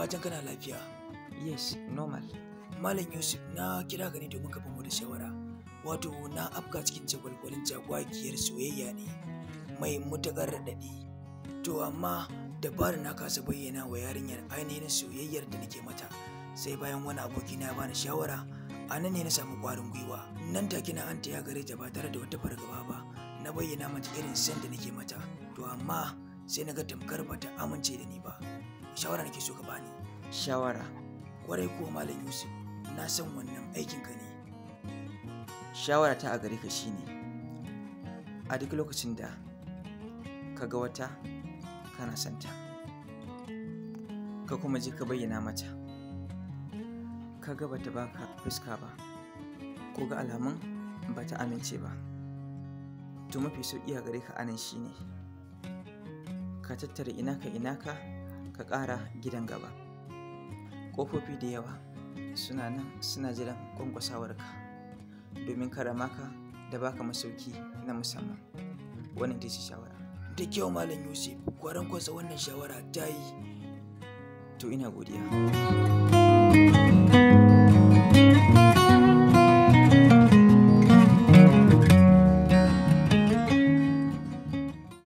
fatan kana lafiya. Yes, normal. Malam Yusuf, na kira ka ne domin ka bamu da shawara. Wato na afka cikin jagwalgwalin jagwagiyar soyayya ne mai matuƙar raɗaɗi. To amma dabara na kasa bayyana wa yarinyar ainihin soyayyar da nake mata. Sai bayan wani aboki na bani shawara, a nan ne na samu ƙwarin gwiwa. Nan take na anta ya gare ta ba tare da wata fargaba ba. Na bayyana mata irin san da nake mata. To amma sai na ga tamkar bata amince da ni ba. Shawara nake so ka bani. Shawara. Kwarai kuwa Malam Yusuf, na san wannan aikinka ne. Shawara ta a gare ka shine a duk lokacin da ka ga wata kana santa, ka kuma je ka bayyana mata, ka ga bata baka fuska ba, ko ga alamun bata amince ba, to mafi sauƙi a gare ka anan shine ka tattara inaka inaka ka ƙara gidan gaba. Ƙofofi da yawa suna nan suna jiran ƙwanƙwasawarka domin karama ka da baka masauki na musamman. Wannan ita ce shawara. Da kyau Malam Yusuf, kwaran kwasa wannan shawara ta yi. To ina godiya.